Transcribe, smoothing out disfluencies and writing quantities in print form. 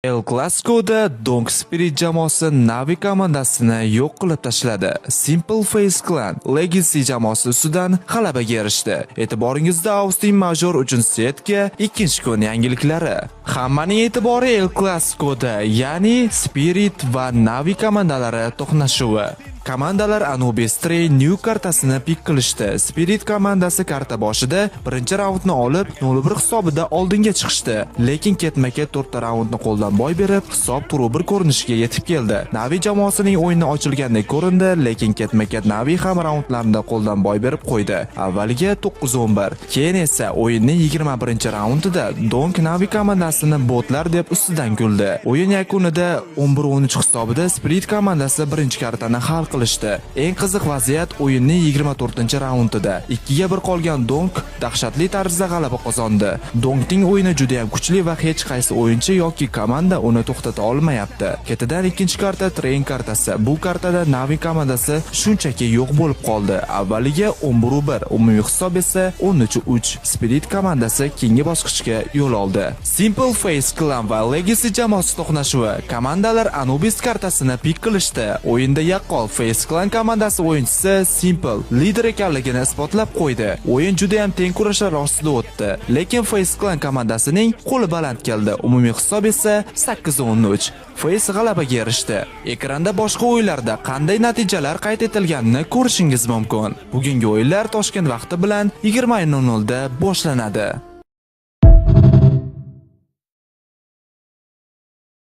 El Clasico'da Donk Spirit jamoasi Navi komandasini yo'q qilib tashladi. Simple FaZe Clan Legacy jamoasi ustidan g'alabaga erishdi. E'tiboringizda Austin Major uchun setka ikkinchi kun yangiliklari. Hammaning e'tibori El Clasico'da, ya'ni Spirit va Navi komandalari to'qnashuvi. Komandalar Anubis Train New kartasini pick qilishdi. Spirit komandasi karta boshida birinchi raundni olib, 0-1 hisobida oldinga chiqishdi. Lekin ketma-ket to'rtta raundni qo'ldan boy berib, hisob 1-1 ko'rinishiga yetib keldi. Navi jamoasining o'yini ochilgandek ko'rindi, lekin ketma-ket Navi ham raundlarni qo'ldan boy berib qo'ydi. Avvaliga 9-11, keyin esa o'yinning 21-raundida Donk Navi komandasini botlar deb ustidan kuldi. O'yin yakunida 11-13 hisobida Spirit komandasi birinchi kartani hal qilishdi. Eng qiziq vaziyat o'yinning 24-raundida. 2 ga 1 qolgan Donk dahshatli tarzda g'alaba qozondi. Donkning o'yini juda ham kuchli va hech qaysi o'yinchi yoki komanda uni to'xtata olmayapti. Ketidan ikkinchi karta Train kartasi. Bu kartada Navi komandasi shunchaki yo'q bo'lib qoldi. Avvaliga 11-1, umumiy hisob esa 13-3. Spirit komandasi keyingi bosqichga yo'l oldi. Simple FaZe Clan va Legacy jamoasi to'qnashuvi. Komandalar Anubis kartasini pick qilishdi. O'yinda yaqqol FaZe Clan komandasi o'yinchisi Simple lider ekanligini isbotlab qo'ydi. O'yin juda ham teng kurashlar ostida o'tdi. Lekin FaZe Clan komandasining qo'li baland keldi. Umumiy hisob esa 8-13. FaZe g'alabaga erishdi. Ekranda boshqa o'yinlarda qanday natijalar qayd etilganini ko'rishingiz mumkin. Bugungi o'yinlar Toshkent vaqti bilan 20:00 da boshlanadi.